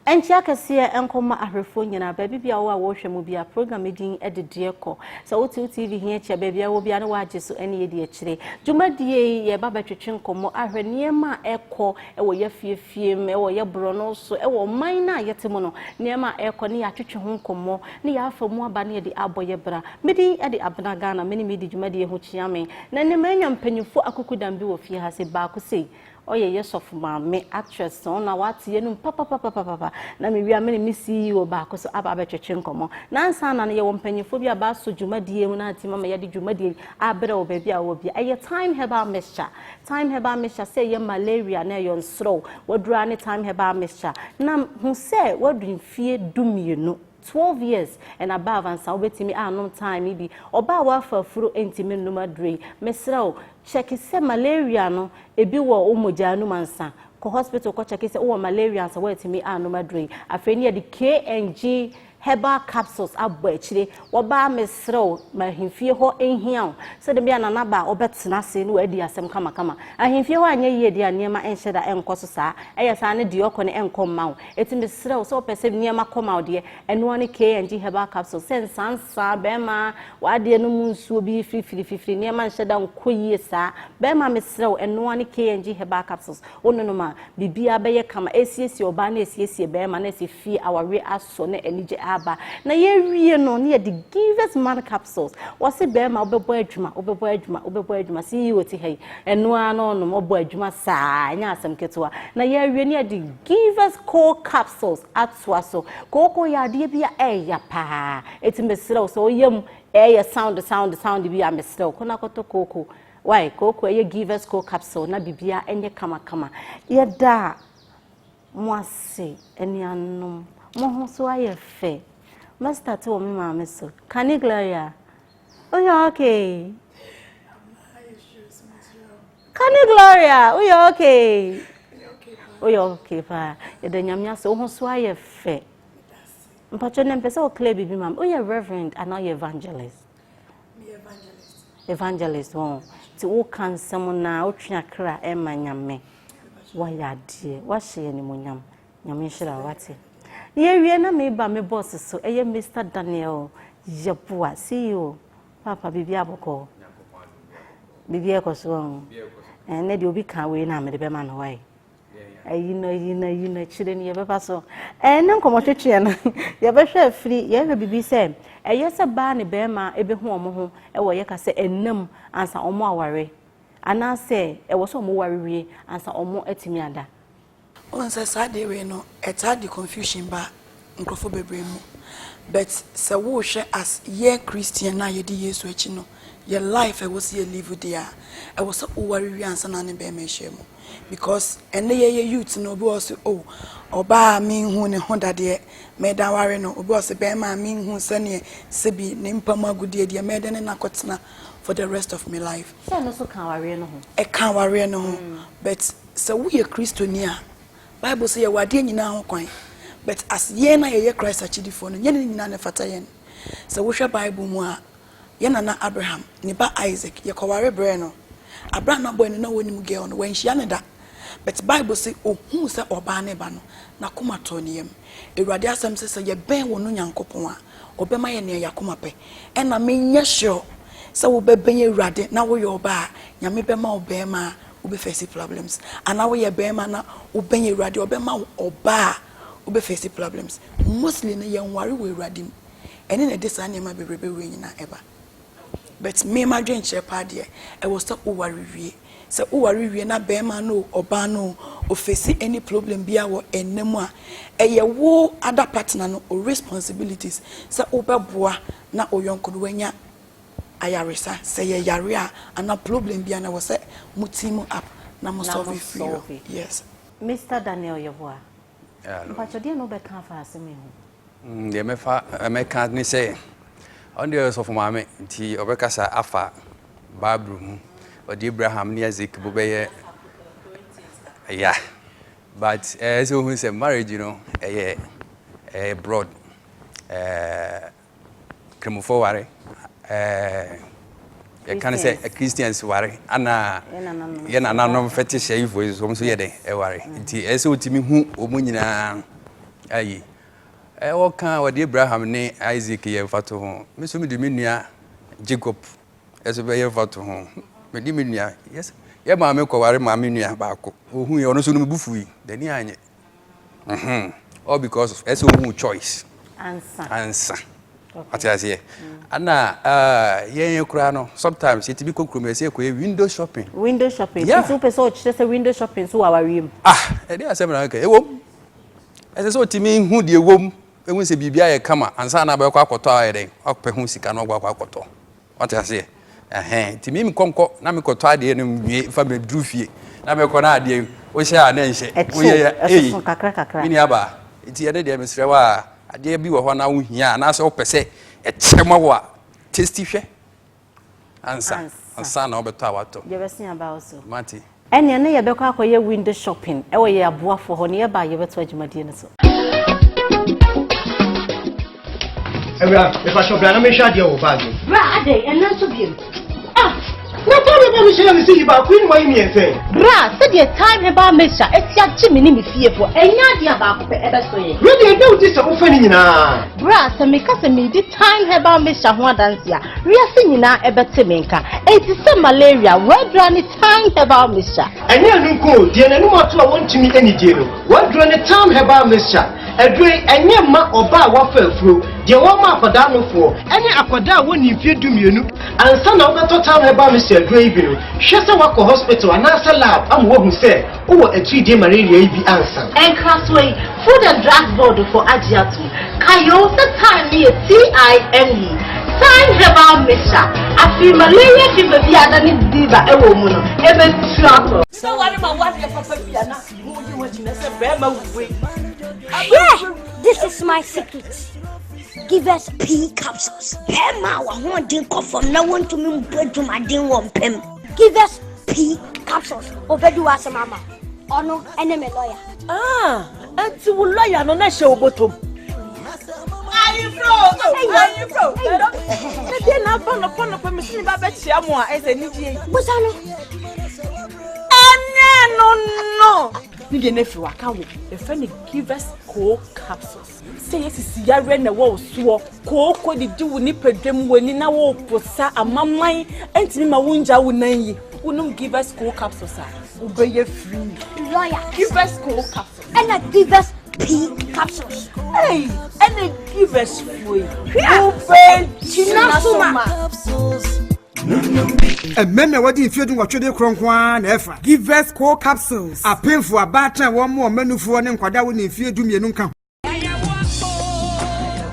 Nkyia kɛseɛ nkɔma ahwɛfoɔ nyinaa baabi bia wɔ a wɔrehwɛ mu bia program yi din de deɛ kɔ sɛ wote wo TV he akyi a baabi a wɔ bia ne woagye so ɛne yɛdi akyire dwumadie yi yɛba bɛtwetwe nkɔmmɔ ahwɛ nneɛma a ɛkɔ ɛwɔ yɛ fiefie mu ɛwɔ yɛ borɔno so ɛwɔ ɔman no a yɛte mu no nneɛma a ɛkɔ ne yɛatwetwe ho nkɔmmɔ ne yɛafa mu aba ne yɛde abɔ yɛ bra me din de Abena Ghana me ne medi dwumadie ho kyia me na ne manya mpanyinfoɔ akukudam bi wɔ fie ha se baako sei Ɔyɛ yɛ sɔfo maame, actress no na wate yɛnum papapapapapa. Na me wie a me ne me CEO baako so aba abɛtwetwe nkɔmmɔ. Na ansa na no yɛwɔ mpanyinfoɔ bi a baasɔ dwumadie mu na ati mama yɛde dwumadie yi abrɛ wɔ baabi a wɔ bia. Ɛyɛ Thyme Herbal Mixture. Thyme Herbal Mixture sɛ ɛyɛ malaria na ɛyɔ nsorɔw. Waduru ara ne Thyme Herbal Mixture. Na hu sɛ wadu mfie 12. 12 years and above ansa wobɛtumi anom thyme yi bi. Ɔbaa a wafa afuro ntumi nnom aduro yi. Mesrɛ wo, check sɛ malaria no ebi wɔ wo mogyaa no mu ansa. Kɔ hospital kɔ check sɛ wowɔ malaria ansa woatumi anom aduro yi. Afei ne yɛde KNG herbal capsules abɔ akyire. Wɔbaa mesrɛ wo, ma ahemfie hɔ nhia wo. Sɛdeɛ bia nana ba a ɔbɛtena ase na wadi asɛm kamakama. Ahemfie hɔ anyɛ yie deɛ a nneɛma nhyɛ da nkɔ so saa. Ɛyɛ saa ne deɛ ɔkɔ no nkɔ mma wo. Eti mesrɛ wo sɛ wopɛ sɛ nneɛma kɔ ma wo deɛ, ɛno ara ne KNG herbal capsules. Sɛ nsansa, bɛrima, w'adeɛ no mu nsuo bi firifirififiri, nneɛma nhyɛ da nkɔ yie saa. Bɛrima mesrɛ wo, ɛno ara ne KNG herbal capsules. Wononom a, biribiara bɛyɛ kama. Ɛsiesie ɔbaa na ɛsiesie bɛrima na ɛsɛ fie awareɛ asɔ na anigye aba. Na yɛwie no, ne yɛde Givers Man capsules. Wɔse bɛrima wobɛbɔ adwuma, wobɛbɔ adwuma, wobɛbɔ adwuma. CEO te ha yi, ɛno ara na ɔnom, ɔbɔ adwuma saa, ɛnyɛ asɛm ketewa. Na yɛawie ne yɛde Givers Coal capsules atoa so. Kooko yɛ adeɛ bi a ɛyɛ paa. Eti mesrɛ wo sɛ woyam ɛyɛ sound sound sound bi a mesrɛ wo kɔ na kɔtɔ kooko. Why? Kooko ɛyɛ Givers Coal capsule na biribiara ɛnyɛ kamakama. Yɛda mo ase anuanom. Mo ho so ayɛ fɛ. Mɛ start wɔ me maame so. Kani Gloria. Woyɛ okay? Kani Gloria, woyɛ okay? Woyɛ okay paa. Yɛda Nyame ase, wo ho so ayɛ fɛ. Mpatwɛ ne mpɛ sɛ wo clear biribi ma me. Woyɛ reverend anaa woyɛ evangelist? Evangelist wɔn. Nti woka nsɛm na wotwe akra ɛma Nyame. Woayɛ adeɛ, woahyɛ yɛn animuonyam. Nyame nhyira wo, wate. Yɛwie na meba me boss so, ɛyɛ Mr. Daniel Yeboah, CEO. Papa, biribi abɔkɔ. Biribi ɛkɔ so ɔn. Ɛnɛ deɛ obi ka wei na mede bɛma no wae. Ayi no ayi no ayi no akyire no yɛbɛba so. Ɛnɛ nkɔmmɔtwetweɛ no yɛbɛhwɛ afiri yɛhwɛ biribi sɛ ɛyɛ sɛ baa ne bɛrima ɛbɛhu wɔn ho ɛwɔ yɛka sɛ ɛnam ansa wɔn aware anaasɛ ɛwɔ sɛ wɔn ware wie ansa wɔn atumi ada. Wohu sɛ saa adeɛ wei no, ɛtaa de confusion ba nkurɔfoɔ bebree mu. But sɛ wohwɛ as yɛ Christian a yɛdi Yesu akyi no, yɛ life a ɛwɔ sɛ yɛ live deɛ a, ɛwɔ sɛ woware wie ansa na ne bɛrima ahyia mu. Because ɛnɛ yɛyɛ youth no, obi wɔ sɛ, oh, ɔbaa a menhu ne ho dadeɛ, mɛda ware no. Obi wɔ sɛ bɛrima a menhu sɛneɛ sɛbi ne mpa mu agodie deɛ, mɛda ne nakɔtena for the rest of my life. Sɛ ɛno nso ka awareɛ no ho. Ɛka awareɛ no ho. But sɛ woyɛ Kristoni a, Bible sɛ yɛwɔ adeɛ nyinaa ho kwan. But as yɛn a yɛyɛ Christ akyidifoɔ no, nyɛ ne nyinaa na ɛfata yɛn. Sɛ wohwɛ Bible mu a, yɛn nana Abraham, ne ba Isaac, yɛkɔware brɛɛ no. Abraham na boy no na wɔnim girl no, wanhyia ne da. But Bible sɛ ohuu sɛ ɔbaa ne ba no, n'akoma tɔɔ ne yam. Awurade asɛm sɛ sɛ yɛbɛn wɔ no Nyankopɔn a, ɔbɛma yɛ nea yɛakoma pɛ. Ɛna menyɛ sure sɛ wobɛbɛn Awurade na woyɛ ɔbaa a, Nyame bɛma wo bɛrima a wobɛface problems. Anaa woyɛ bɛrima na wobɛn Awurade, ɔbɛma wo ɔbaa a wobɛface problems. Mostly no yɛnware wɔ Awurade mu. Ɛne na ɛde saa nneɛma bebrebe wei nyinaa ɛba. But me m'adwenkyerɛ paa deɛ, ɛwɔ sɛ woware wie. Sɛ woware wie na bɛrima no o, ɔbaa no o, oface any problem biara wɔ ɛnna mu a, ɛyɛ wo other partner no o responsibilities sɛ wobɛboa na wo yɔnko no wanya ayaresa. Sɛ yɛ yare a anaa problem biara na ɛwɔ sɛ mo team up na mo solve it free solve it. Yes. Mr. Daniel Yeboah. Mpatwɛ deɛ na wobɛka afa asɛm yi ho? Deɛ mɛfa mɛka ne sɛ ɔno deɛ ɔyɛ sɔfo maame nti ɔbɛkasa afa Bible mu. Ɔde Abraham ne Isaac bo bɛyɛ ya, but ɛyɛ sɛ ohun sɛ marriage no ɛyɛ broad. Kramofo ware, yɛka ne sɛ Christians ware, ana yɛ nananom fetish ayifoɔ yi so wɔn nso yɛ dɛ ɛware, nti ɛyɛ sɛ otumi hu wɔn nyinaa. Ayi, wɔka wɔde Abraham ne Isaac yɛ mfatoho. Me nso mede me nua Jacob nso bɛyɛ mfatoho. Mede me nua, yes, yɛ maame kɔware maame nua baako. Ohui ɔno nso no me bo fui, n'ani anyɛ. Mhm. All because of ɛsɛ ohun choice. Ansa. Ansa. Ate aseɛ. Ana uh, yɛn koraa no sometimes yɛtumi kɔ kurom yɛsɛ yɛkɔyɛ window shopping. Window shopping. Yeah. Nti wopɛ sɛ ɔkyerɛ sɛ window shopping nso wɔ awareɛ mu. Ah, ɛde asɛm na nka ɛwom. Ɛsɛ sɛ ɔtumi hu deɛ ɛwom, ɛhu sɛ biribi ayɛ kama ansa na abɛkɔ akɔtɔ ayɛ dɛn, akɔpɛ ho sika na ɔkɔ akɔtɔ. Wate aseɛ? Ɛhɛn, nti me mekɔ nkɔ na mekɔtɔ adeɛ no nwie fa mɛduru fie na mekɔ na adeɛ wohyɛ a na nhyɛ. Ɛkyew, ɛsoso kakra kakra. Me nua baa, nti ɛne deɛ mesrɛ wo a, adeɛ bi wɔ hɔ na wohia anaasɛ wopɛ sɛ ɛkyɛ ma wo a, tasty hwɛ ansa ansa na wobɛtɔ a watɔ. Yɛbɛsen aba wo so. Mate. Ɛnneɛ na yɛbɛkɔ akɔyɛ window shopping wɔ yɛn aboafoɔ hɔ, na yɛba a yɛbɛtoa dwumadie no so. Awura, mepakyɛw bra na menhwɛ adeɛ wɔ bag mu. Bra adɛn, ɛnnɛ nso biom? Ah! Na thyme herbal mixture na mese yi baako yi na wayi mmiɛnsa yi. Bra, sɛdeɛ thyme herbal mixture asi agye me ne me fiefoɔ, ɛnyɛ adeɛ a baako pɛ ɛbɛso yɛn. Wei deɛ ɛda wo ti sɛ wofa ne nyinaa. Bra, sɛ meka sɛ meredi thyme herbal mixture ho adanse a, wiase nyinaa ɛbɛte me nka. Enti sɛ malaria, w'adura ne Thyme Herbal Mixture. Ɛnyɛ ɛno nko o, deɛ n'anom ato a wɔntumi nnidie no, w'aduro ne Thyme Herbal Mixture. Aduro yi, ɛnyɛ mma ɔbaa a wafa afuro, deɛ wɔma akwadaa nofoɔ, ɛne akwadaa a wɔnni mfeɛ dumienu. Ansa na wobɛtɔ Thyme Herbal Mixture aduro yi bi no, hwɛ sɛ woakɔ hospital anaasɛ lab ama wɔahu sɛ Wowɔ atiridie malaria yi bi ansa? Nkrasoɔ yi, Food and Drugs Board foɔ agye atom. Kae oo sɛ thyme no yɛ TIME, Thyme Herbal Mixture. Afei malaria fever bi a adane fever wɔ wo mu no, ɛbɛtu akɔ. Sɛ ware ma wadeɛ papa bi a na mo yi ho akyi na sɛ bɛrima wue. Hwɛ! This is my secret. Give us pea capsules. Bɛrima a wahoɔden kɔ fam na wɔntumi mbɔ adwumaden wɔ mpam. Give us P capsules obedi w'asɛm ama ɔno ɛne me lawyer. Ah, ɛnti wo lawyer no na ɛhyɛ wo bɔtɔm. Ayefro, ayefro. Ne deɛ na aba nɔpɔ nɔpɔ mesi ne ba bɛkyia mo a ɛsɛ anigye yi. Busa no. Ɛnyɛ no no. Ne deɛ no afiri waka wo. Yɛfrɛ no Givers Co capsules. Sɛ yɛ sisi yareɛ na ɛwɔ wo soɔ, kooko didi wo nipadwam, w'ani na woreposa, amaman ntumi ma wongya wo nan yi, wonom Givers Cold Capsules a, wobɛyɛ free. Lawyer. Givers Cold Capsules. Ɛna Givers P Capsules. Hey, ɛna Givers foɔ yi. Wobɛgyina so ma. Mmarima a wɔadi mfeɛ dunwɔtwe de korɔ nko ara na ɛfa. Givers Cold Capsules. Apemfo, abaatan a wɔmmoa wɔn mma nufoɔ ne nkwadaa a wɔnni mfeɛ dumienu nka ho.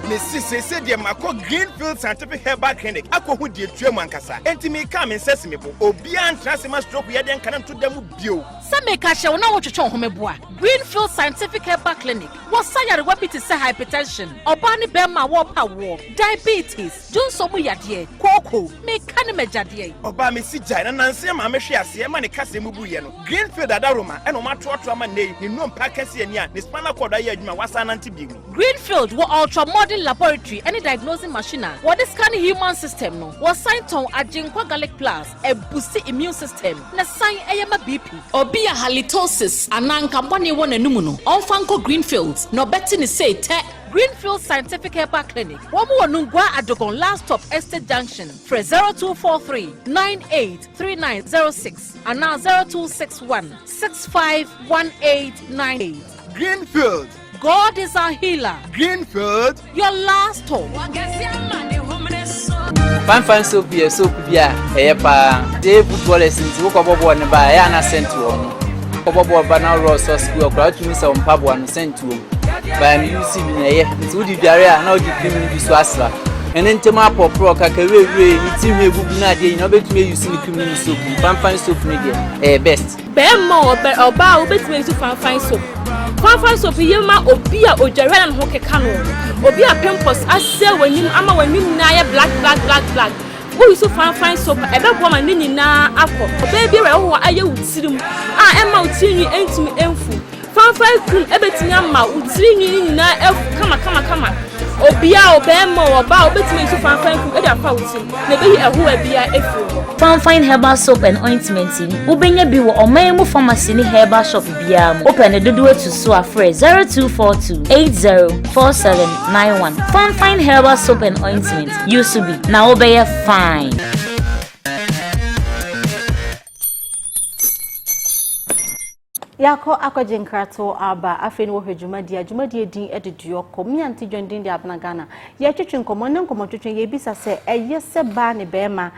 Mese seesei deɛ makɔ Greenfield Scientific Herbal Clinic akɔhu deɛ ɛtua mu ankasa. Enti meka a me nsa si me bo. Obiara ntena ase ma stroke yadeɛ nka no nto da mu bio. Sɛ meka kyerɛ wo na wotwetwe wo ho meboa. Greenfield Scientific Herbal Clinic wɔ sa yarewa bi te sɛ hypertension, ɔbaa ne bɛrima a wɔrepa awoɔ, diabetes, Dwonsɔ mu yadeɛ, kooko, meka ne m'agyadeɛ. Ɔbaa me si gyae na nansa yi maame hwee aseɛ ma ne kaseɛ mu buiɛ no, Greenfield adaworoma na wɔatoatoa ama nnɛ yi ne nnompe akɛseɛ ani a ne spinal cord ayɛ adwuma a wasan anante bio yi. Greenfield wɔ ultra modern laboratory ne diagnosing machine a wɔde scan human system no. Wɔsan tɔn Agyenkwa Garlic Plus, ɛbusti immune system na san ɛyɛ ma BP. Obi a halitosis anaa nka bɔne wɔ n'anum no, ɔmfa nkɔ Greenfields na ɔbɛte ne sei tɛ. Greenfield Scientific Herbal Clinic, wɔn wɔ Nungua Adogon Last Stop Estate Junction, frɛ 0243 983906 anaa 0261 651898. Greenfield. God is our healer. Greenfield. Your last stop. Fine fine soap yɛ soap bi a ɛyɛ paa. Sɛ footballers nti wokɔbɔ bɔɔl no ba a ɛyɛ a na scent wɔ ho. Wokɔbɔ bɔɔl ba na worɔ socks bi wɔ koraa wotumi sɛ wo mpaboa no scent wɔ mu. But me use bi na ɛyɛ nti wode dware a na wode cream no bi so asra. Ɛne ntam apɔporɔ kakawurawura ne ti hwi ebubu no adeɛ nyinaa wobɛtumi ayuse ne cream no ne soap no. Fine fine soap no deɛ ɛyɛ best. Bɛɛma o ɔbɛ ɔbaa o wobɛtumi ayi so fanfan soap. Fanfan soap ye ma obi a odware a na ne ho keka no, obi a pimples asɛe w'anim ama w'anim nyinaa ayɛ black black black black. Woyi so fanfan soap a ɛbɛboa ma ne nyinaa akɔ. Ɔbaa biara a ɛwɔ hɔ a ayɛ wo tirim a ɛmma wo tirinwi ntumi mfu. Fanfan cream ɛbɛtumi ama wo tirinwi no nyinaa afu kama kama kama. Obiara, ɔbarima o, ɔbaa o, wobɛtumi ayi so fanfan cream de afa wo tirim na ɛbɛyi ɛhoa biara afiri hɔ. Fanfine Herbal Soap and Ointment yi, wobɛnya bi wɔ ɔman mu pharmacy ne herbal shop biara mu. Wopɛ ne dodoɔ atu so a, frɛ 0242 804791. Fanfine Herbal Soap and Ointment, use bi na wobɛyɛ fine. Yɛakɔ akɔgye nkratoɔ aba, afei ne wɔhwɛ dwumadie a dwumadie din de Duɔkɔ. Me Auntie John din de Abena Ghana. Yɛretwetwe nkɔmmɔ, ne nkɔmmɔtwetwe yɛrebisa sɛ ɛyɛ sɛ baa ne bɛrima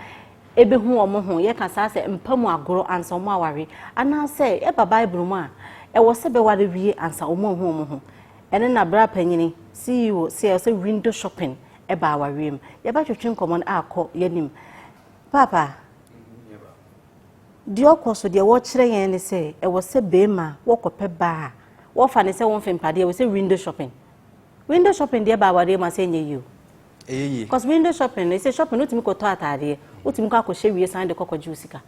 ɛbɛhu wɔn ho, yɛka saa sɛ mpa mu agorɔ ansa wɔn aware, anaasɛ ɛba Bible mu a, ɛwɔ sɛ bɛware wie ansa wɔn ahu wɔn ho. Ɛno na bra panyini, CEO, sɛ ɛwɔ sɛ window shopping ɛba awareɛ mu. Yɛbɛtwetwe nkɔmmɔ no akɔ yɛnim. Paapa, Deɛ ɔkɔ so, deɛ wɔkyerɛ yɛn ne sɛ ɛwɔ sɛ beema wɔkɔpɛ baa a wɔfa ne sɛ wɔmfe mpadeɛ ɛwɔ sɛ window shopping. Window shopping deɛ ba awareɛ mu a sɛ ɛnyɛ yie o. Ɛyɛ yie. Cause window shopping no, ɛsɛ shopping no wotumi kɔtɔ ataadeɛ, wotumi kɔ akɔhyɛ wie san de kɔ kɔgye wo sika.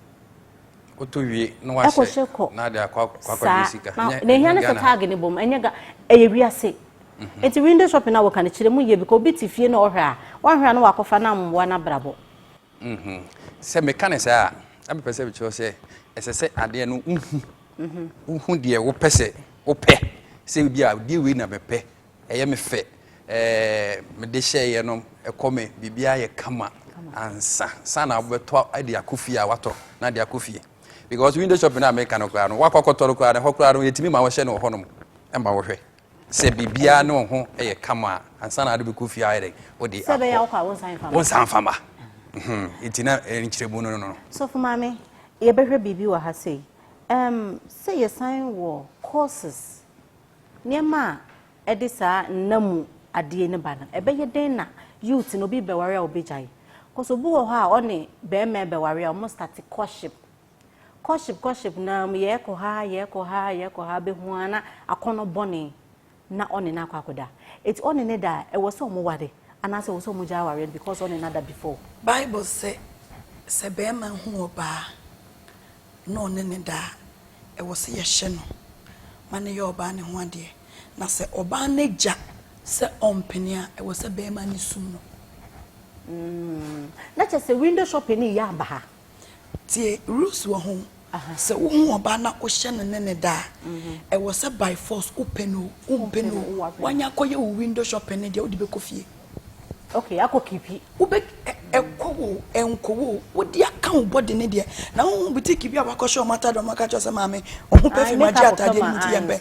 Wotɔ wie na wahyɛ kɔ na de akɔ akɔgye sika. Na na ehia ne sɛ tag ne bom ɛnyɛ ga ɛyɛ wiase. Mhm. Nti window shopping na wɔka no kyerɛ mu yie because obi te fie na ɔhwɛ a wanhwɛ a na wakɔfa na mmoa n'abrabɔ. Mhm. Sɛ meka no saa a, na mepɛ sɛ mekyerɛ sɛ ɛsɛ sɛ adeɛ no wohu. Wohu deɛ wopɛ sɛ wopɛ. Sɛ bi a deɛ wei na mepɛ, ɛyɛ me fɛ, ɛɛ mede hyɛeɛ no ɛkɔ me, biribiara yɛ kama ansa sa na wobɛtɔ de akɔ fie a watɔ na de akɔ fie. Because window shopping a meka no koraa no, wakɔ akɔtɔ no koraa no, ɛhɔ koraa no yɛtumi ma wɔhyɛ no wɔ hɔnom ma wohwɛ. Sɛ biribiara ne wo ho yɛ kama a, ansa na ade bɛkɔ fie ayɛ dɛn, wode akɔ. Sɛ ɛbɛyɛ a wokɔ a wonsan mfa mma. Wonsan mfa mma. Nti na nkyerɛmu no no. Sɔfo Maame, yɛbɛhwɛ biribi wɔ ha sei. Um, sɛ yɛsan wɔ courses, nneɛma a ɛde saa nna mu adeɛ no ba no, ɛbɛyɛ dɛn na youth no obi bɛware a ɔbɛgyae? Cause obi wɔ hɔ a ɔne bɛrima bɛware a wɔn start courtship. Courtship courtship no ara mu yɛɛkɔ ha yɛɛkɔ ha yɛɛkɔ ha bɛhu ara na akɔnnɔ bɔne na ɔne no akɔ akɔda. Enti ɔne no da a, ɛwɔ sɛ wɔn ware anaasɛ ɛwɔ sɛ wɔn gyae awareɛ no because ɔne no ada before? Bible se sɛ barima hu ɔbaa na ɔne no da a, ɛwɔ sɛ yɛhyɛ no ma no yɛ ɔbaa no ho adeɛ. Na sɛ ɔbaa no agya sɛ ɔmpene a, ɛwɔ sɛ barima no sum no. Mm, na kyerɛ sɛ window shopping no reyɛ aba ha. Tie, rules wɔ ho. Sɛ wohu ɔbaa na wohyɛ no ne no da a, ɛwɔ sɛ by force wopɛ no o, wompɛ no o, woanya akɔyɛ wo window shopping no deɛ wode bɛkɔ fie. Okay, akɔ kipi. Wobɛ ɛkɔ wo ɛnkɔ wo, wode aka wo body no deɛ. Na wohu boutique bi a wakɔhyɛ wɔn atadeɛ wɔn aka kyerɛ sɛ maame, wo ho perfume agye atadeɛ no mu nti yɛmpɛ.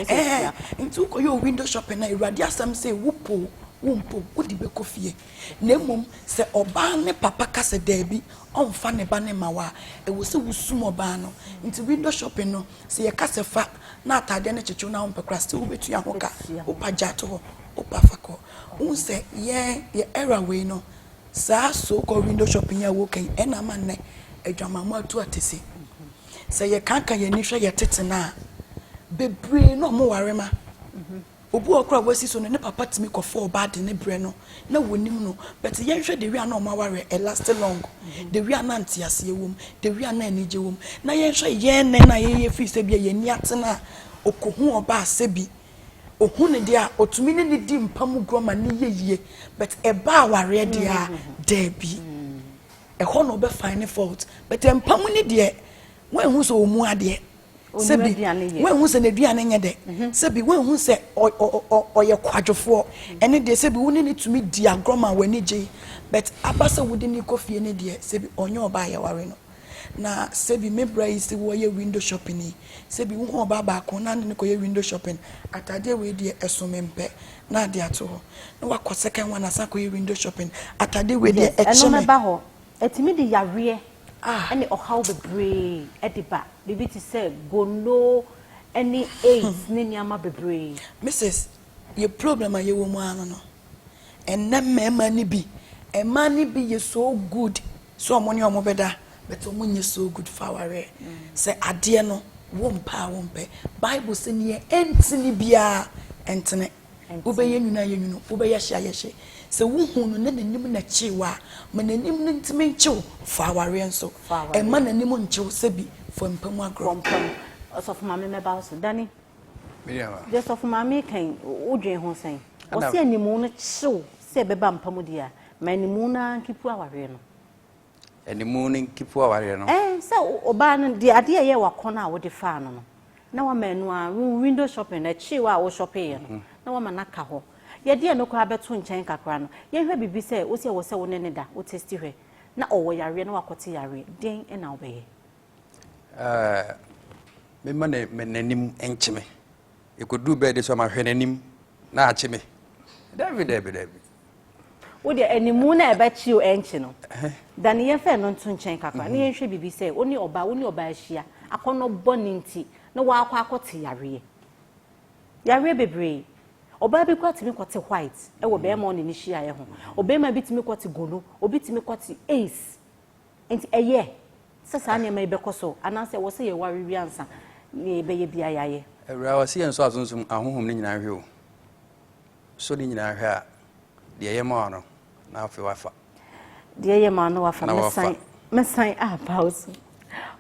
Ɛɛ, nti wokɔyɛ wo window shopping no a, Awurade asɛm sɛ wopɛ o, wompɛ o, wode bɛkɔ fie. Na mmom sɛ ɔbaa ne papa ka sɛ daabi, ɔmfa ne ba no mma wo a, ɛwɔ sɛ wosum ɔbaa no. Nti window shopping no, sɛ yɛka sɛ fa na ataadeɛ no kyekye wo na wompɛ koraa a, still wobɛtua ho ka. Wopa gya to hɔ, wopa fa kɔ. Wohu sɛ yɛn yɛ era wei no, saa so called window shopping yi a woka yi, ɛna ama nnɛ adwamammɔ atu atese. Sɛ yɛkanka yɛn ani hwɛ yɛn tete no a, bebree na wɔware ma. Obi wɔ hɔ koraa a wasi so no ne papa tumi kɔfa ɔbaa de no brɛ no na wɔnim no but yɛnhwɛ the way a na wɔn awareɛ ɛ last long, the way a na nteaseɛ wɔ mu, the way a na anigye wɔ mu na yɛnhwɛ yɛn nnɛ no a yɛyɛ firi sɛ bia yɛn ani atene a ɔkɔhu ɔbaa sɛbi ɔhu no deɛ a ɔtumi ne no di mpa mu gorɔ ma no yɛ yie but ɛba awareɛ deɛ a daabi ɛhɔ na ɔbɛ find fault but mpa mu no deɛ woanhu sɛ ɔmu adeɛ. Sɛbi, woanhu sɛ n'aduane nyɛ dɛ. Mhm. Sɛbi, woanhu sɛ ɔyɛ kwadwofoɔ. Mhm. Ɛne deɛ sɛbi wo ne ne tumi di agorɔ ma w'ani gye. But aba sɛ wode ne kɔ fie ne deɛ, sɛbi ɔnyɛ ɔbaa a yɛware no. Na sɛbi me bra yi sɛ wɔyɛ window shopping yi, sɛbi wohu ɔbaa baako na ne ne kɔyɛ window shopping, ataadeɛ wei deɛ ɛso mempɛ, na ade ato hɔ. Na wakɔ second one asan akɔyɛ window shopping, ataadeɛ wei deɛ ɛkye me. Ɛno mɛba hɔ. Ɛtumi de yareɛ ne ɔhaw bebree de ba, biribi te sɛ gono ne AIDS ne nneɛma bebree. Mrs, yɛ problem a yɛwɔ mu ara no no, ɛnnɛ mmarima no bi, mmaa no bi yɛ so good sɛ wɔn ne wɔn bɛda but wɔn nyɛ so good for awareɛ. Sɛ adeɛ no wompɛ a wompɛ. Bible sɛ neɛ ɛntene biara ɛntene. Wobɛyɛ nwunu a yɛ nwunu, wobɛyɛ hye a yɛ hye. Sɛ wohu no na n'anim na kye wo a, ma n'anim no ntumi nkye wo fa awareɛ nso. Mma n'anim nkye wo sɛ bi fa mpa mu agorɔ. Fɔ mpa mu. Ɔsɔfo Maame mɛba wo so. Danny. Deɛ sɔfo maame reka yi, wodwen ho sɛn? Ɔse animu no kyew sɛ ɛbɛba mpa mu deɛ a, ma animu no ara nkipu awareɛ no. Animu no nkipu awareɛ no? Ɛɛ, sɛ ɔbaa no, deɛ adeɛ a ɛyɛɛ w'akɔnnɔ a wode faa no no, na wama ɛno ara, wo window shopping no, ɛkyew a wo shopping-eɛ no, na wama no aka hɔ. Yɛde ɛno koraa bɛto nkyɛn kakra no, yɛnhwɛ biribi sɛ, wose ɛwɔ sɛ wo ne no da, wo testi hwɛ, na ɔwɔ yareɛ na wakɔte yareɛ, deɛn na wobɛyɛ? Ɛɛ, memma n'anim nkye me. Ɛkɔduru bɛɛde so a mahwɛ n'anim na akye me. Dabi, dabi, dabi. Wo deɛ animu na ɛbɛkye o ɛnkye no. Dane yɛmfa ɛno nto nkyɛn kakra na yɛnhwɛ biribi sɛ wo ne ɔbaa wo ne ɔbaa ahyia akɔnnɔ bɔne nti na woakɔ akɔte yareɛ. Yareɛ bebree. Ɔbaa bi koraa tumi kɔte white wɔ bɛrima ɔne no hyiaeɛ ho. Ɔbarima bi tumi kɔte gono, obi tumi kɔte AIDS. Nti ɛyɛ sɛ saa nneɛma yi bɛkɔ so anaasɛ ɛwɔ sɛ yɛware wie ansa nea yɛbɛyɛ biara yɛayɛ? Awuraa, ɔse yɛnsɔ asonsom ahonhom no nyinaa nhwɛ o. Sɔ ne nyinaa hwɛ a, deɛ ɛyɛ ma wo no, na afei wafa. Deɛ ɛyɛ ma wo no wafa. Na wafa. Mɛsan, mɛsan aba wo so.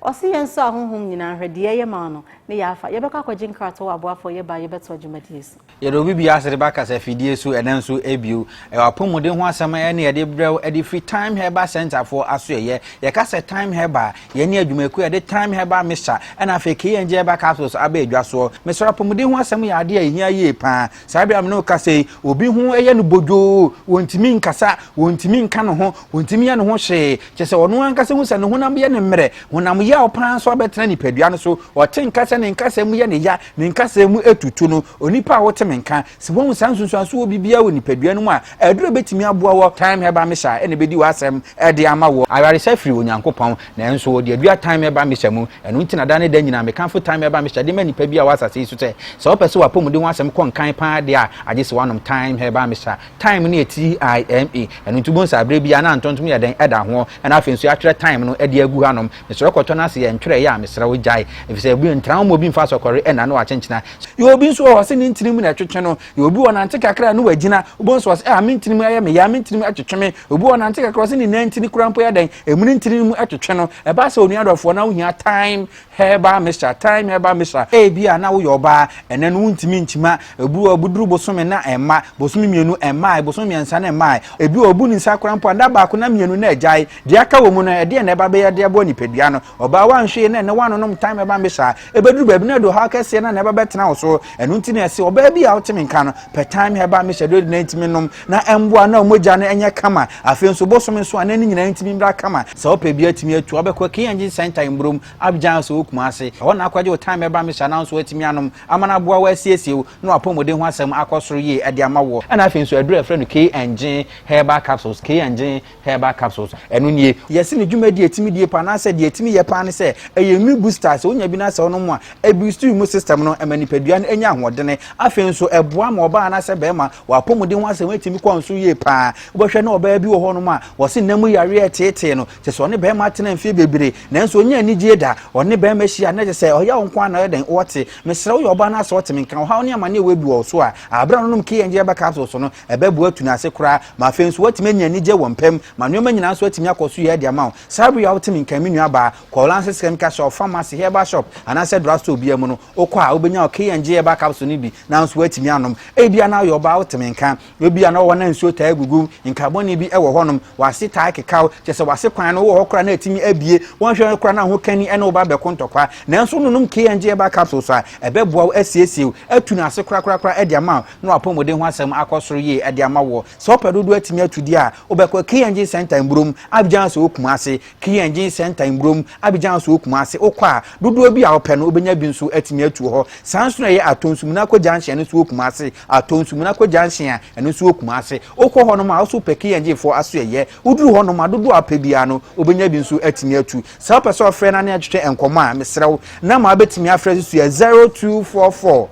Ɔse yɛnsɔ ahonhom nyinaa nhwɛ, deɛ ɛyɛ ma wo no, ne yɛafa. Yɛbɛkɔ akɔgye nkratoɔ wɔ aboafoɔ, yɛba a yɛbɛtoa dwumadie so. Yɛde obi biara ase de ba kasafidie so ɛnɛ nso bio. Ɛwɔ apɔmuden ho asɛm ɛne yɛde brɛ wo ɛde firi Time Herbal Center foɔ asoɛyɛ. Yɛka sɛ Time Herbal a, yɛn ne adwumakuo a yɛde Time Herbal Mixture ɛna afei KNG Herbal Capsules aba adwa soɔ. Mesrɛ apɔmuden ho asɛm yɛ adeɛ a ɛhia yie paa. Saa berɛ a me ne wo kasa yi, obi ho yɛ no bodwoo, wɔntumi nkasa, wɔntumi nka ne ho, wɔntumi yɛ ne ho hwee. Kyerɛ sɛ ɔno ankasa hu sɛ ne honam yɛ no mmerɛ, honam yaw paa nso abɛtena nipadua no so. Ɔte nka sɛ ne nkasa mu yɛ ne ya, ne nkasa mu atutu no. Onipa a wote me nka, sɛ woahu saa nsunsuanso wɔ biribiara wɔ nipadua no mu a, aduro a ɛbɛtumi aboa wɔ Thyme Herbal Mixture na ɛbɛdi w'asɛm de ama woɔ. Ayaresa firi Onyankopɔn, nanso wɔde adua Thyme Herbal Mixture mu. Ɛno nti na daa ne da nyinaa mekamfo Thyme Herbal Mixture de ma nnipa bi a wɔwɔ asase yi so sɛ, sɛ wopɛ sɛ w'apɔmuden ho asɛm kɔ nkan paa deɛ a, agye sɛ woanom Thyme Herbal Mixture. Thyme no yɛ T-I-M-E, ɛno nti wobɛhu sɛ aberɛ biara na ntontom yɛ dɛn? Ɛda ho, ɛna afei nso yɛatwerɛ Thyme no de agu hanom. Mesrɛ kɔtɔ no ase yɛ ntwerɛeɛ a, mesrɛ wo gyae, ɛfiri sɛ ebi ntra wo ma obi mfa asɔkɔre ɛnna na wakyenkyena. Yɛ obi nso wɔ hɔ sɛ ne ntini mu na ɛtwetwe no, yɛ obi wɔ nante kakra a na wagyina, wobɛhu sɛ ɔsɛ ah me ntini mu ɛyɛ me ya, me ntini mu ɛtwetwe me. Obi wɔ nante kakra ɔsɛ ne nan ntini koraa mpo yɛ dɛn, emu ne ntini mu ɛtwetwe no. Ɛba sɛ onua dɔfoɔ na wohia thyme herbal mixture, thyme herbal mixture. Ebia na woyɛ ɔbaa, ɛnɛ no wontumi nkyima, ebi wɔ buduru bosome na ɛmma, bosome mmienu ɛmmae, bosome mmiɛnsa na ɛmmae. Ebi wɔ obu ne nsa koraa mpo a, nna baako na mmienu na agyae. Deɛ aka wɔ mu no, ɛdeɛn na ɛba bɛyɛ de aboa nipadua no? Ɔbaa woanhwɛ yie na ɛnɛ woanonom thyme herbal mixture a, ɛbɛduru baabi na ɛde ɔhaw kɛseɛ na na ɛba bɛtena wo so. Ɛno nti na ɛse ɔbaa bi a wote me nka no, pɛ thyme herbal mixture de na ntumi nom na ɛmboa na mogya no ɛnyɛ kama. Afei nso bosome nso a na ne nyinaa ntumi mmra kama. Sɛ wopɛ bi atumi atu a, wobɛkɔ KNG Center Mbrom, Abidjan sɛ wɔ Kumasi. Ɛhɔ na akɔgye wo thyme herbal mixture na wo nso woatumi anom ama no aboa wo asiesie wo na w'apɔmuden ho asɛm akɔ soro yie de ama woɔ. Ɛna afei nso aduru a yɛfrɛ no KNG herbal capsules, KNG herbal capsules, ɛno nie. Yɛse ne dwumadi a ɛtumi die paa anaasɛ deɛ ɛtumi yɛ paa ne sɛ ɛyɛ immune booster. Sɛ wonya bi na sɛ wonom a, ɛboost immune system no, ɛma nipadua no nya ahoɔdene. Afei nso ɛboa ma ɔbaa anaasɛ barima w'apɔmuden ho asɛm atumi kɔ nso yie paa. Wobɛhwɛ na ɔbaa bi wɔ hɔnom a wɔse nna mu yareɛ reteetee no, kyerɛ sɛ ɔne barima atena mfeɛ bebree nanso ɔnnya anigyeɛ da. Ɔne barima hyia a na kyerɛ sɛ ɔyaw nko ara na ɔyɛ dɛn ɔte. Mesrɛ woyɛ ɔbaa na sɛ wote me nka, ɔhaw ne amaneɛ wɔ bi wɔ wo so a, aberɛ a wonom KNG herbal capsules no, Ɛbɛboa atu no ase koraa ma afei nso woatumi anya anigye wɔ mpa mu, ma nneɛma nyinaa nso atumi akɔ so yie de ama wo. Saa bere yi a wote me nka yi, me nuabaa, kɔ Lances Chemical Shop, pharmacy, herbal shop, anaasɛ drugstore biara mu no, wokɔ a, wobɛnya wo K&G herbal capsule no bi na nso woatumi anom. Ebia na woyɛ ɔbaa, wote me nka. Ebia na wowɔ na nsuo taa gugu, nka bɔne bi wɔ hɔnom, w'ase taa keka wo, kyerɛ sɛ w'ase kwan no wowɔ hɔ koraa na atumi abue, woanhwɛ no koraa na ho kani ne wo ba bɛko ntɔkwa. Nanso wononom K&G herbal capsules a, ɛbɛboa wo asiesie wo, atu no ase korakorakora de ama wo. na w'apɔmuden ho asɛm akɔ soro yie de ama woɔ. Sɛ wopɛ dodoɔ atumi atu deɛ a, wobɛkɔ KNG Centre Mburom, Abidjan so wɔ Kumasi. KNG Centre Mburom, Abidjan so wɔ Kumasi. Wokɔ a, dodoɔ bi a wopɛ no, wobɛnya bi nso atumi atu wɔ hɔ. Saa nso na ɛyɛ Atonsu-Munako Junction no nso wɔ Kumasi. Atonsu-Munako Junction a, ɛno nso wɔ Kumasi. Wokɔ hɔnom a, wo nso wopɛ KNG foɔ asoɛeɛ. Woduru hɔnom a, dodoɔ a wopɛ biara no, wobɛnya bi nso atumi atu. Sɛ wopɛ sɛ wofrɛ na ne yɛtwetwe nkɔmmɔ a, mesrɛ wo, number a wobɛtumi afrɛ nso yɛ 0244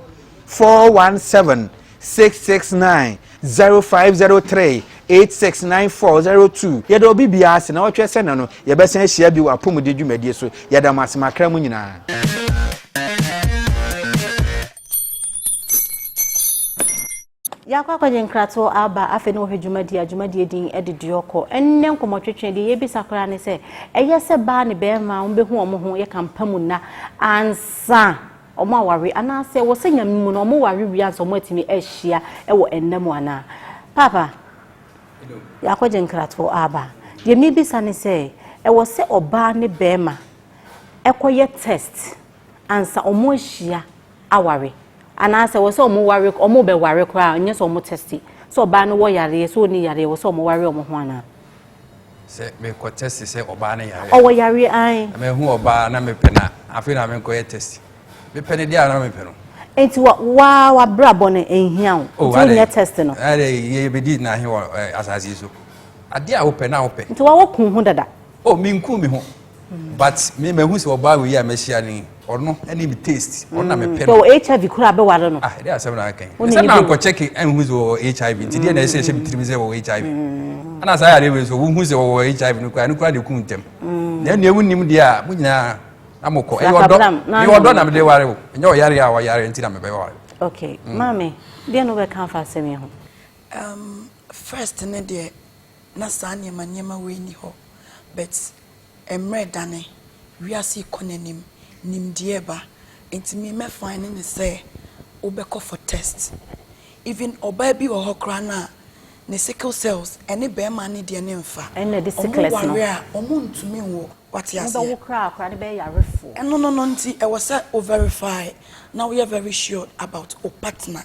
417 669 0503 869402 Yɛda obi biara ase na ɔtwɛ sɛ nnɛ no yɛbɛsan ahyia bio wɔ apɔmuden dwumadie so. Yɛda mo ase makra mu nyinaa. Yɛakɔ akɔgye nkratoɔ aba afei ne wɔhwɛ dwumadie a dwumadie din de Duɔkɔ. Ɛnnɛ nkɔmmɔtwetwe deɛ yɛbisa koraa ne sɛ ɛyɛ sɛ baa ne bɛrima wɔbɛhu wɔn ho yɛka mpa mu nna ansa. wɔn aware anaasɛ ɛwɔ sɛ Nyame mu no wɔn ware wie ansa wɔn atumi ahyia wɔ nna mu anaa? Paapa, yɛakɔgye nkratoɔ aba. Deɛ mebisa ne sɛ, ɛwɔ sɛ ɔbaa ne bɛrima ɛkɔyɛ test ansa wɔn ahyia aware anaasɛ ɛwɔ sɛ wɔn ware wɔn bɛware koraa nyɛ sɛ wɔn test sɛ ɔbaa no wɔ yareɛ sɛ ɔnni yareɛ ɛwɔ sɛ wɔn ware wɔn ho anaa? Sɛ mekɔ test sɛ ɔbaa no yare a. Ɔwɔ yareɛ ae. Na mahu ɔbaa na mepɛ no a, afei na menkɔyɛ test. Mepɛ no deɛ a na mepɛ no. Nti wa waa w'abrabɔ no nhia wo. Oh, Nti wonyɛ test no. Adɛ yɛbɛdi na ahe wɔ eh, asase yi so. Adeɛ a wopɛ na wopɛ. Nti wa woku ho dada. Oh, menku me ho. But me mahu sɛ ɔbaa wei a mahyia no yi, ɔno ne me taste, ɔno na mepɛ no. Sɛ HIV koraa bɛware no. Ah, ɛdeɛ asɛm na aka yi. Sɛ na ankɔ check anhu sɛ ɔwɔ HIV nti deɛ na ɛsɛ ɛhyɛ me tirim sɛ ɔwɔ HIV. Ɛna saa yareɛ wei so wohu sɛ ɔwɔ HIV no koraa no koraa de ku ntɛm. Na ɛnea wonim deɛ a mo nyinaa na mokɔ. Ɛyɛ ɔdɔ, meyɛ ɔdɔ na mede ware wo. Ɛnyɛ ɔyare a ɔyare nti na mebɛware. Okay, maame, deɛ na wobɛka afa asɛm yi ho? Um, first ne deɛ na saa nneɛma nneɛma wei nni hɔ but mmerɛ redane, wiase rekɔ n'anim, nimdeɛ reba nti me mɛ find no sɛ wobɛkɔ for test. Even ɔbaa bi wɔ hɔ koraa no a ne sickle cells ɛne bɛɛma no deɛ no mfa, Ɛna ɛde ɔmo sickles no. ware a ɔmo ntumi nwo. Wate aseɛ? Wobɛwo koraa a akwadaa no bɛyɛ yarefoɔ. Ɛno no no nti ɛwɔ sɛ wo verify na woyɛ very sure about wo partner.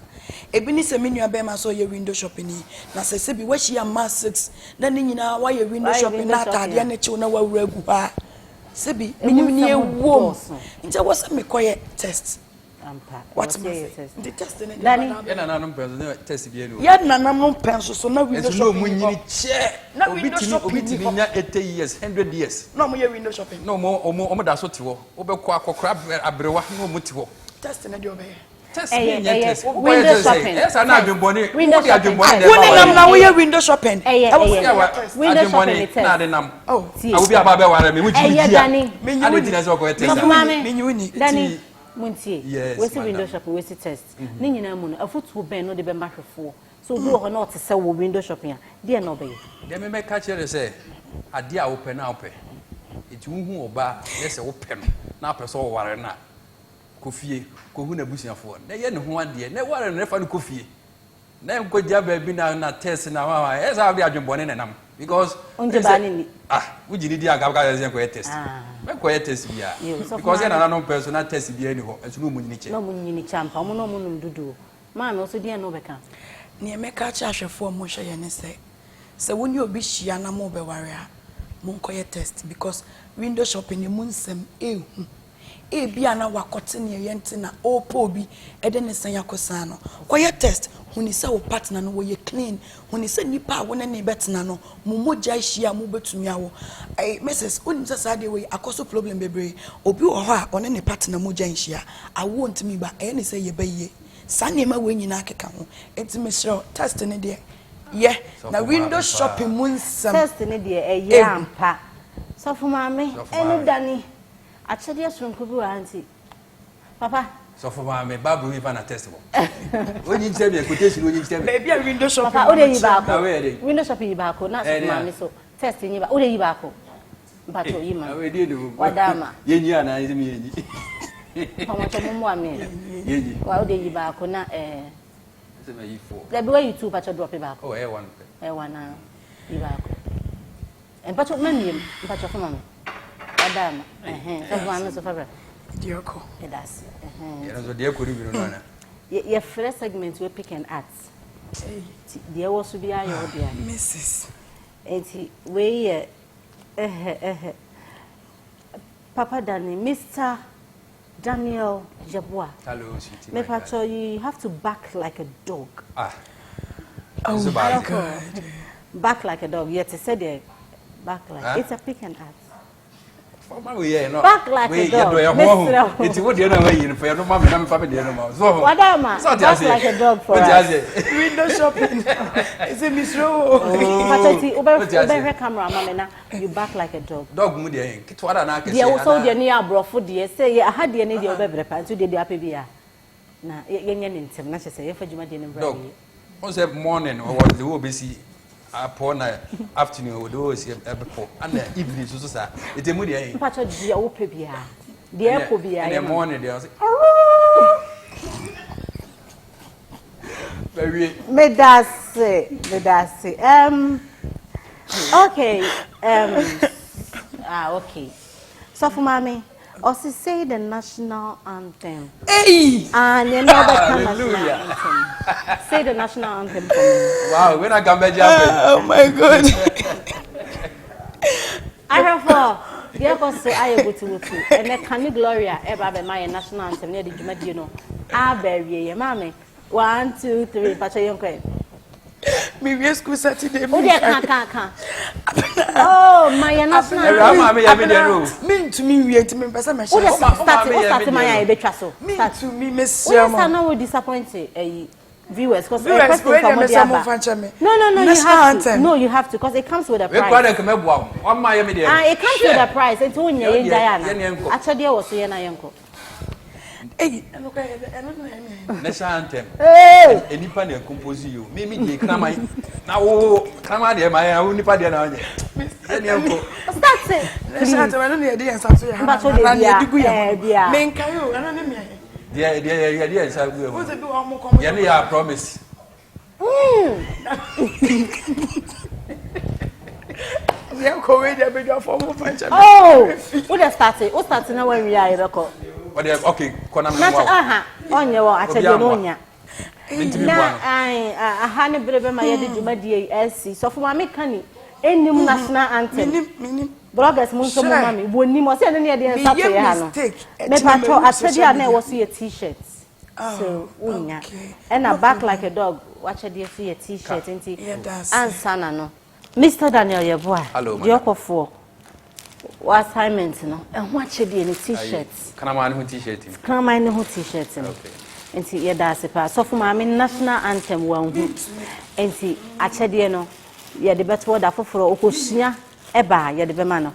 Ebi ne sɛ me nua bɛɛma sɛ ɔyɛ window shopping yi, na sɛ sɛbi woahyia mmaa 6 na ne nyinaa woayɛ window Woayɛ shopping window na shopping ataadeɛ a. no kyew na woawura agu hɔ a, sɛbi Emu menim nea nsɛm ɛwom. dɔɔso. Nti ɛwɔ sɛ mekɔyɛ test. Ampa, ɛwɔ Wate sɛ me yɛyɛ ase? test. Nti test no deɛ Dani. ɛba Yɛn nananom pɛ nso na test biara ni hɔ. Yɛn nananom pɛ nso so na window Nso na shopping ɔmo ni nyini hɔ. kyɛ. Na Obi window tumi shopping obi ni tumi hɔ. nya 80 years, 100 years. Na ɔmo yɛ window shopping. Na ɔmo ɔmo ɔmo da so te hɔ. Wobɛkɔ akɔkora aberewa na ɔmo te hɔ. Test no deɛ ɔbɛyɛ. Test bi Ɛyɛ nyɛ ɛyɛ test. Wokɔyɛ window test sɛ shopping. ɛyɛ saa na Test. adwenbɔne Window wode shopping. adwenbɔne na Wo ɛba ne wɔ nam yɛ. na woyɛ window shopping. Ɛyɛ Ɛwɔ sɛ ɛyɛ yɛyɛ test. window shopping Adwenbɔne ne na test. ade nam. Oh. Tie. Awo bi aba abɛware me, wogye me Ɛyɛ di a. Dani. Menye Ade wo nti ni. na ɛsɛ ɔkɔyɛ test Sɔfo a. maame. Menye wo ni. Dani. Nti Montie, Yes, wasi madam. window shopping, wasi test. Ne nyinaa mu no, afotuo bɛn na wode bɛma hwɛfoɔ? Sɛ obi wɔ hɔ na ɔte sɛ wo window shopping a, deɛn na ɔbɛyɛ? Deɛ me mɛka kyerɛ no sɛ, adeɛ a wopɛ na wopɛ. Nti wohu ɔbaa na sɛ wopɛ no na wopɛ sɛ woware no a, kɔ fie kɔhu n'abusuafoɔ na yɛ ne ho adeɛ na ware no na fa no kɔ fie. Na nkɔgya baabi na na test na wa wa ɛyɛ saa wode adwenbɔne na ɛnam because Wongye baa ne nni. Ah wogye ne di anka woka sɛ nkɔyɛ test. Ah. Mɛnkɔyɛ test biara. Yo, sɔfo Because yɛ maame. nananom pɛ so na test biara ni hɔ nso na ɔmu nyini kyɛ. Na ɔmo nyini kyɛ ampa, ɔmo na ɔmo nom dodoɔ. Maame, wo nso deɛn na wobɛka? Neɛ mɛka akyerɛ ahwɛfoɔ a wɔhwɛ yɛn ne sɛ, sɛ wo ne obi hyia na morebɛware a, monkɔyɛ test because window shopping emu nsɛm ɛɛhu. Ebia na wakɔte nea ɛyɛ nti na ɔrepɛ obi de ne sɛn akɔsan no. Kɔyɛ test, hu ne sɛ wo partner no wɔyɛ clean, hu ne sɛ nipa a wo ne no rebɛtena no, mo mogya ahyia a mobɛtumi awo. Ɛy, Mrs, wonim sɛ saa adeɛ wei akɔ so problem bebree. Obi wɔ hɔ a ɔne ne partner mogya nhyia, awoɔ ntumi ba, ɛyɛ ne sɛ yɛba yie. Saa nneɛma wei nyinaa keka ho. Enti mesrɛ wo, test no deɛ, yɛ. Na window shopping mu nsɛm Test no deɛ, ɛyɛ ɛhu. ampa. Sɔfo maame, Sɔfo ɛne maame. Dani. Akyɛdeɛ soronko bi wɔ ha nti papa. Sɔfo maame Bible yi fa na test wɔ. Onyi nkyerɛ mi quotation onyi nkyerɛ mi. Baabi a window shopping Papa wode yi baako. Na wei yɛ den. Window shopping yi baako na sɔfo maame so test nyi baako. Wode yi baako. Mpacho yi ma. Wada ama. Yɛnyi anaa yɛsɛ mi yɛnyi. Mpamocho mo mmoa me. Yɛnyi. Wa wode yi baako na eh. Sɛ ma yi four. Dabi wayi two mpacho drop baako. Oh ɛyɛ one pɛ. Ɛyɛ one ah. Yi baako. Mpacho ma miem mpacho fa ma me wada ama ɛhɛn sɔfo maame nso fa bra Deɛ ɔkɔ. Yɛda ase ɛhɛn. Yɛn nso deɛ ɛkɔ no bi no no ana. Yɛfrɛ segment wei pick and art. Nti deɛ ɛwɔ so biara yɛ wo dea. Mrs. Nti wei yɛ ɛhɛ ɛhɛ Papa Danny Mister Daniel Yeboah. Hello sweetie my Mepacho you have to bark like a dog. Ah. Oh my God. Bark like a dog. Yet said there. Bark like. Huh? It's a pick and art. Fama we yɛ no. Bark like a dog. Yɛ dɔ yɛ ho ho. Eti wo deɛ na wa yi no fɛ no ma me na me fa me deɛ no ma. So. Wadama. Bark like a dog for us. Window shopping. It's a misro. Pacho ti ube ube camera ma me na. You bark like a dog. Dog mu deɛ yɛn ketewa da anaa kɛseɛ Deɛ wo sɛ wo deɛ no yɛ aborɔfo deɛ sɛ yɛ aha deɛ no deɛ wobɛbrɛ paa nti wo deɛ deɛ apɛ biara na yɛnyɛ ne ntɛm na kyerɛ sɛ yɛmfa dwumadie no mbra Dog wie. wohu sɛ morning ɔwɔ the way obɛsi apɔ na afternoon ɔwɔ the way ɔsi ɛbɛpɔ ana evening nso so saa ɛti emu deɛ yɛn. Mpakyɛ deɛ wopɛ biara deɛ ɛkɔ biara ɛnɛ yɛ ma. morning deɛ ɔsɛ. Bɛwie. Medase, medase. Um, okay, um, ah, okay. Sɔfo maame, ɔsi say the national anthem. Hey! Ah, nea na ɔbɛka national anthem. Say the national anthem for me. Wow, when I come back, oh my God. Ahwɛfoɔ, deɛ ɛkɔ so ayɛ butubutu. Ɛnɛ Kane Gloria ɛba abɛma yɛ national anthem ne yɛde dwumadie no aba awie yɛ. Maame, one, two, three, mpakyɛ yɛnkɔ ɛ. Mewie school Saturday. Wo deɛ ka ka ka. Oh, ma yɛ national anthem. Maame yɛ me deɛ no. Mentumi nwie nti mempɛ sɛ mɛhyɛ. Wo deɛ start, wo start ma yɛ a yɛbɛtwa so. Mentumi mesrɛ mo. Woyɛ saa na wo disappoint ɛyi. Viewers, because viewers, question from the aba. No, no, no, you have to. No, you have to, because it comes with a price. Ah, it comes with a price. Nti wo nya yen jaya na. Akyɛdeɛ wɔ so yɛn na yɛn kɔ. Eyi, ɛno kɔ yɛ ɛno na ɛna. National anthem. Enipa na compose yi o. Mi mi di kraman. Na wo kraman deɛ ma yɛn, wo nipa deɛ na ɔnyɛ. Yɛn yɛn kɔ. Start it. National anthem ɛno na yɛde yɛn nsa to yɛ ha. Na yɛde gu yɛn ho. Menkae o, ɛno ne mea. Deɛ deɛ yɛ yɛde yɛn nsa gu yɛn ho. Yɛn ne yɛ a promise. Yɛn kɔ wei deɛ badwafoɔ mo fa nkyɛn. Oh, wo de start, wo start na wɔn wia yɛ bɛkɔ. Ɔdeɛ okay kɔ na mi mu awo. Aha, ɔnyɛ wɔ akyɛdeɛ no ɔnya. Na aha ne bere bɛma yɛde dwumadie yi asi. Sɔfo maame ka ni enim national anthem. Minim minim. Bloggers mo nso mo ma me. Wɔnim ɔsɛ ɛno ne yɛde yɛn nsa to yɛ ha no. Mepatwɔ akyɛdeɛ a na ɛwɔ so yɛ t-shirt. So wonya. Ɛna back like a dog wakyɛdeɛ so yɛ t-shirt nti ansa na no. Mister Daniel Yeboah, deɛ ɔkɔfoɔ wɔ assignment no, ɛho akyɛdeɛ ne t-shirt. Kraman ne ho t-shirt no. Kraman ne ho t-shirt no. Nti yɛda ase paa. Sɔfo maame national anthem wanhu. Nti akyɛdeɛ no yɛde bɛto da foforɔ ɔkɔsua ɛba a yɛde bɛma no.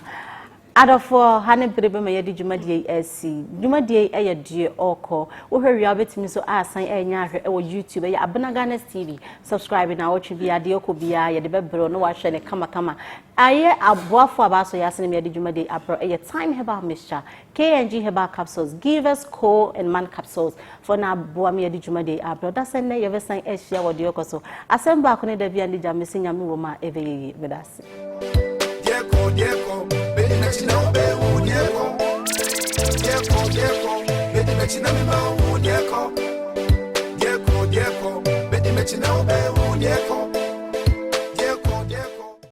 Adɔfoɔ, ha ne bere bɛma yɛde dwumadie yi asi. Dwumadie yi yɛ deɛ ɔrekɔ. Wohwɛ wie a wobɛtumi nso asan anya ahwɛ wɔ YouTube. Ɛyɛ Abena Ghana's TV. Subscribe na awɔtwe biara deɛ ɔkɔ biara yɛde bɛbrɛ wo na wahwɛ no kamakama. Ayɛ aboafoɔ a baasɔ yɛ asene yɛde dwumadie yi abrɛ ɛyɛ Thyme Herbal Mixture, KNG Herbal Capsules, Givers Co and Man Capsules foɔ na aboa me yɛde dwumadie yi abrɛ wo. Dasɛ nnɛ yɛbɛsan ahyia wɔ deɛ ɔkɔ so. Asɛm baako ne da bi a ne gya mese Nyame wɔ mu a ɛbɛyɛ yie. Meda ase.